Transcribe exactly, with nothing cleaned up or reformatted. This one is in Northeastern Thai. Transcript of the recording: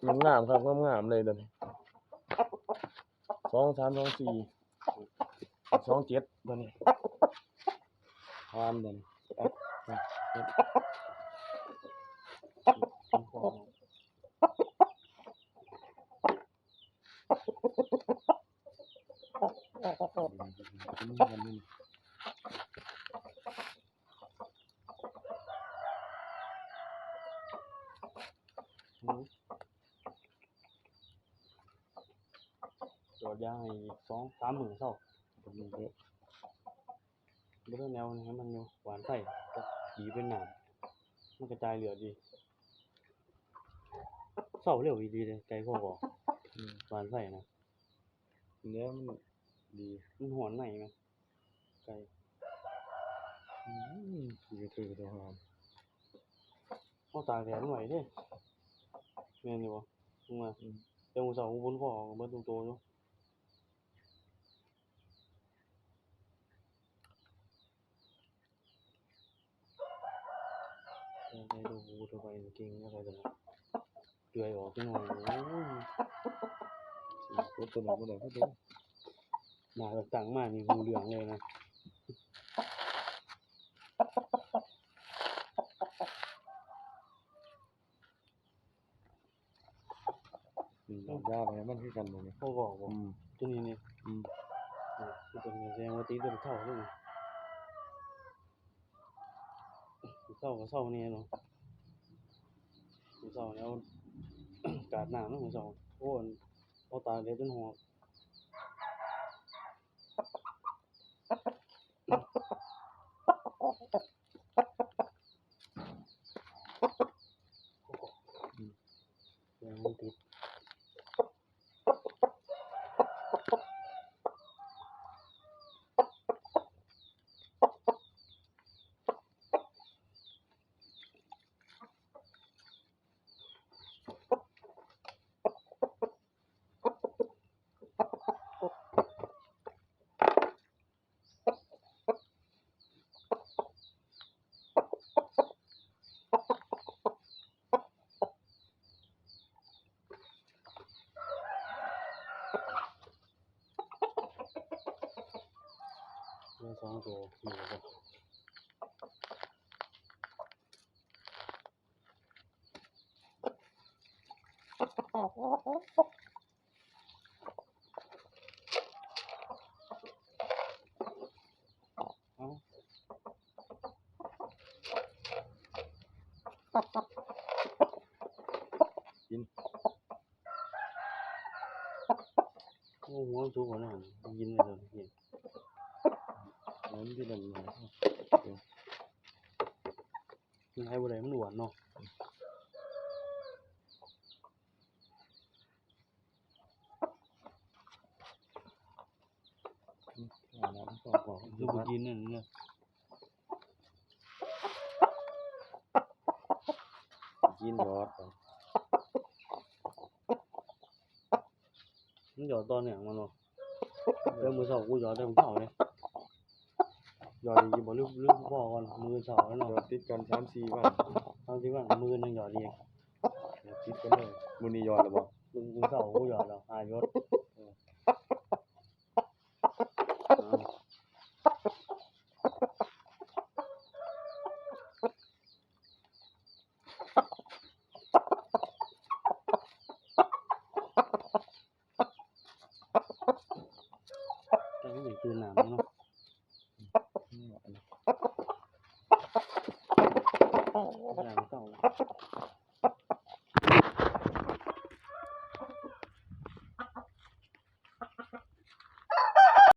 งามๆครับ งามๆเลยตัวนี้ สองสาม สองสี่ สองเจ็ด ตัวนี้ ผ่านตัวนี้ จอดยางให้อีกสองสามมื้อเซา บ่ได้แนวนี้ให้มันอยู่ หว่านไฟก็ดีเป็นน้ำ มันกระจายเลือดดี เซาเร็วอีหลีเด้ ไก่คอกอก อืม หว่านไฟนะ เนื้อมันดี มันฮ้อนในไหม ไก่ อืม ดีกระตือรือร้น เฮาตากแดดมันไว้เด้ แม่นอยู่บ่ มึงว่า อืม แต่มื้อเช้ากูพ่นคอออกเบิดทุกตัวอยู่ ไปดูกูทำไมเก่งอะไรกันนะ เดือยออกจังหน่อย โอ้ย กดตัวไหนบ่ได้ กดตัว หน้าตั้งมานี่ฮู้เรื่องเลยนะ อืม ยาวไปมันคือกันหมดเลย เขาบอกว่า อืม ตัวนี้นี่ อืม อ่ะ คือตัวนี้แสดงว่าติดเรื่องเท่าด้วยนะ เศร้าก็เศร้าเนี่ยเนาะ เศร้าแล้ว กาดน้ำเนาะ เศร้า โอ้ย เอาตากแดดจนหอบ ยังไม่ติด สองตัว เอา กิน โอ้ หัวมันสุกแล้วนะ กินเลยตอนนี้ เอามันที่นั่นมา มันให้บ่ได้ มันอ้วนเนาะ อืม อ่า แล้วมันก็บอก คือบ่กินนั่นเนี่ย กินยอดไป มันหยอดตอนเนี่ยมันบอก เดี๋ยวมื้อเช้ากูหยอดได้มื้อเช้าเลย หยอดอีกบ่ ลืม ลืมพ่อก่อน มื้อเช้าแล้วเนาะ หยอดติดกันสามสี่วัน สามสี่วัน มื้อหนึ่งหยอดอีก หยอดติดกันเลย มื้อนี้หยอดแล้วบ่ มื้อ มื้อเช้ากูหยอดแล้ว ห้าหยด เออ แต่มันอยากตื่นน้ำเนาะ น้ำเก่า